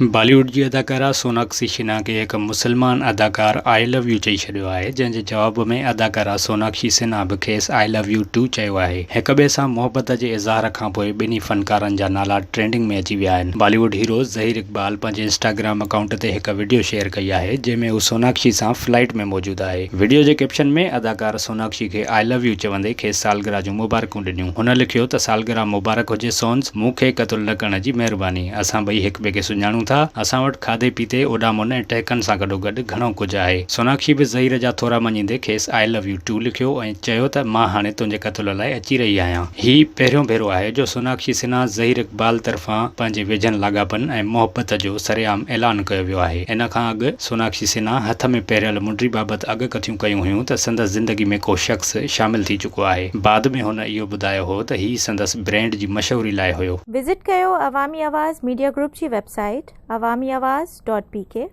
بالي wood جي اداڪارا سوناڪشي سنها کي هڪ مسلمان اداڪار آء لو يو چئي ڇڏيو آهي، جنهن جي جواب ۾ اداڪارا سوناڪشي سنها به کيس آء لو يو ٽو چيو آهي. هڪ ٻئي سان محبت جي اظهار کانپوء ٻنهي فنڪارن جا نالا ٽرينڊنگ ۾ اچي ويا آهن. بالي ووڊ هيرو ظهير اقبال پنهنجي انسٽاگرام اڪائونٽ تي هڪ وڊيو شيئر ڪئي آهي، جنهن ۾ هو سوناڪشي سان فلائيٽ ۾ موجود آهي. وڊيو جي ڪيپشن ۾ اداڪار سوناڪشي کي آء لو يو چوندي کيس سالگرهه جون مبارڪون ڏنيون. هن لکيو ته سالگرهه مبارڪ هجي سونز، مون کي قتل نه ڪرڻ جي مهرباني. اسان ٻئي هڪ ٻئي کي سڃاڻون ٿا. اسان وٽ کاڌي پيتي، اڏامن ۽ ٽهڪن سان گڏوگڏ گهڻو ڪجهه آهي. سوناڪشي به ظهير جا ٿورا مڃيندي کيس آء لو يو ٽو لکيو ۽ چيو ته مان هاڻي تنهنجي قتل لاء اچي رهي آهيان. هي پهريون ڀيرو آهي جو سوناڪشي سنها ظهير اقبال طرفان پنهنجي ويجهن لاڳاپن ۽ محبت جو سرعام اعلان ڪيو ويو آهي. ان کان اڳ سوناڪشي سنها هٿ ۾ پهريل منڊي بابت اڳڪٿيون ڪيون هيون ته سندس زندگي ۾ ڪو شخص شامل ٿي چڪو آهي. بعد ۾ هن اهو ٻڌايو هو ته هي سندس برينڊ جي مشهوري لاء هيو. وزٽ ڪيو عوامي آواز ميڊيا گروپ جي website Awami Awaz dot P K.